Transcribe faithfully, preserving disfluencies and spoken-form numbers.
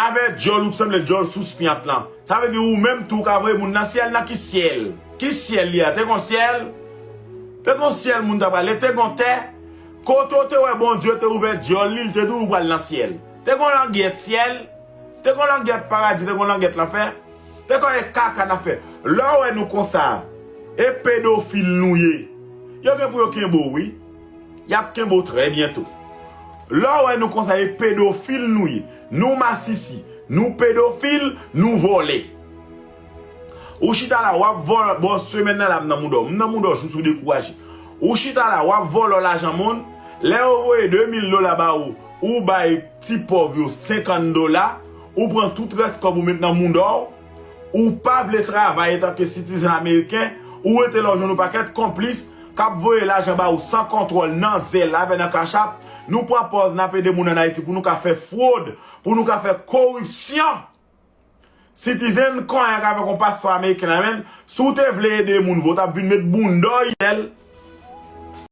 Avè djòl ou ki sanble djòl sous pyant lan. Sa vle di ou menm tou ou ka voye moun nan syèl, nan ki syèl? Ki syèl li a? Te gon syèl? Te gon syèl moun ta prale, te gon tè? Kote w te wè Bondye te ouvè djòl li, li te di w pral nan syèl? Te gon langyèt syèl? Te gon langyèt paradi, te gon langyèt lanfè? Te kon e kaka n ap fè. Lè w wè nou konsa, e pedofil nou ye. Yo gen pou yo kenbe w wi. Y ap kenbe w trè byento. Lè w wè nou konsa, e pedofil nou ye. Nou masisi, nou pedofil, nou vòlè. Ou chita la, w ap vòlò, bon, semèn nan la, m nan mouda w. M nan mouda w jous ou dekouraje. Ou chita la, w ap vòlò lajan moun. Lè yo voye de mil dola ba ou, ou bay ti pòv yo senkant dola, ou pran tout rès kòb ou met nan mouda w, ou pa vle travay antanke sitizen ameriken, ou rete la w jwenn yon pakèt konplis k ap voye lajan ba ou san kontwòl nan zèl avè nan Cash App. Nou pran pòz n ap ede moun ann Ayiti pou nou ka fè fwod, pou nou ka fè koripsyon. Sitizen konyen k avèk yon paspò ameriken nan men l, si w te vle ede moun vre, w t ap vin met bounda w yèl.